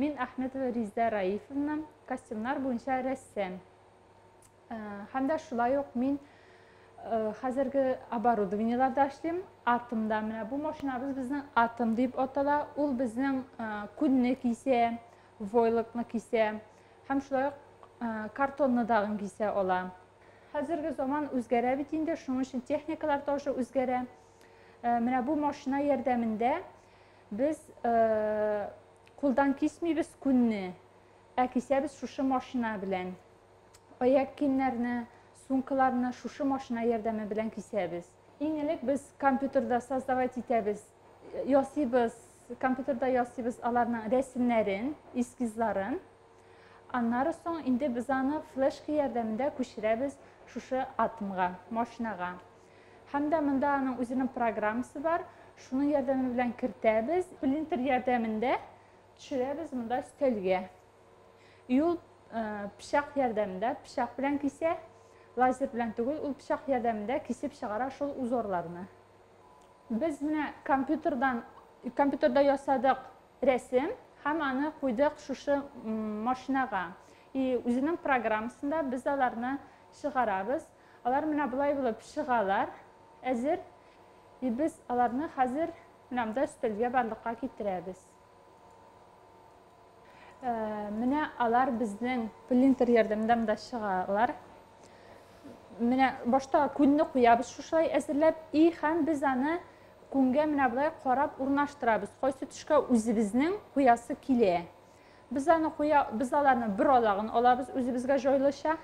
Мин Ахметова Ризда Раифовна, костюмнар буенча рәссам. Һәм дә шулай ук мин хәзерге оборудованиеларда эшлим. Атомда менә бу машинабыз безнең Атом дип атала. Ул безнең күнне кисә, войлокны кисә һәм шулай ук картонны дагын кисә ала. Хәзерге заман үзгәрә бит инде, шуның өчен техникалар тоже үзгәрә. Менә бу машина ярдәмендә без кулдан кисмибез күнне, ә кисәбез шушы машина белән. Аяк киемнәрне, сумкаларны шушы машина ярдәме белән кисәбез. Иң элек без компьютерда создавать итәбез, ясыйбыз, компьютерда ясыйбыз аларның рәсемнәрен, эскизларын. Аннары соң инде без аны флешка ярдәмендә күчерәбез шушы атомга, машинага. Һәм дә монда аның үзенең программасы бар. Шуның ярдәме белән кертәбез. Принтер ярдәмендә төшерәбез монда өстәлгә. И ул пычак ярдәмендә, пычак белән кисә, лазер белән түгел, ул пычак ярдәмендә кисеп чыгара шул узорларны. Без менә компьютердан, компьютерда ясадык рәсем һәм аны куйдык шушы машинага. И үзенең программасында без аларны чыгарабыз. Алар менә болай булып чыгалар, әзер. И без аларны хәзер менә монда өстәлгә барлыкка китерәбез. Менә алар безнең плинтер ярдәмендә монда чыгалар. Менә башта күнне куябыз шушылай әзерләп, и һәм без аны күнгә менә болай карап урнаштырабыз. Кайсы төшкә үзебезнең куясы килә. Без аны куя, без аларны бер алагын алабыз үзебезгә җайлыча.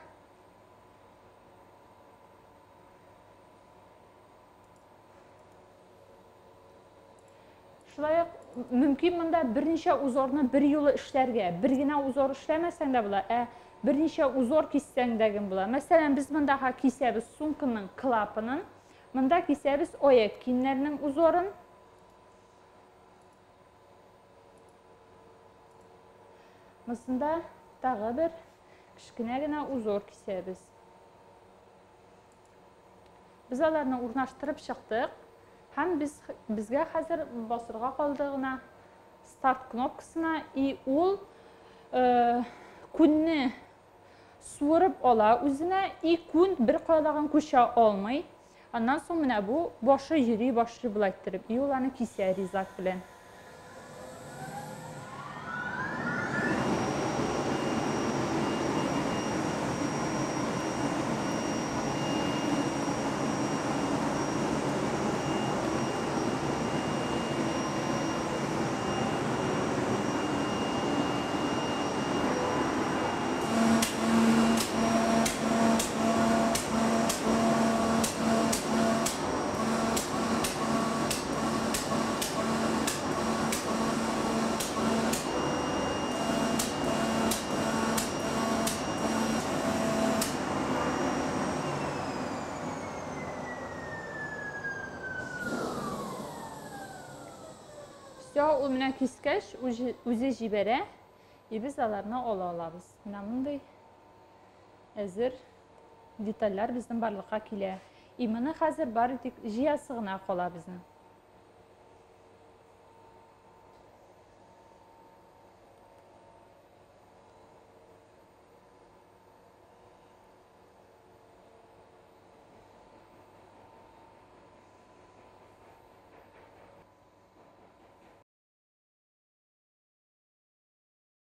Шулай ук мөмкин монда берничә узорны бер юлы эшләргә. Бер генә узор эшләмәсәң дә була, ә берничә узор киссәң дә генә була. Мәсәлән, без монда кисәбез сумканың клапанын, монда кисәбез аяк киемнәренең узорын. Монсында тагы бер кечкенә генә узор кисәбез. Без аларны урнаштырып чыктык һәм без безгә хәзер басырга калды гына старт кнопкасына, и ул күнне суырып ала үзенә, и күн бер кайлагын күчә алмый. Аннан соң менә бу башы йөри башлый болай иттереп, и ул аны кисә резак белән. Все, ул менә кискәч, үзе җибәрә, и без аларны ала алабыз. Менә мондый әзер детальләр безнең барлыкка килә. И моны хәзер бары тик җыясы гына кала безнең.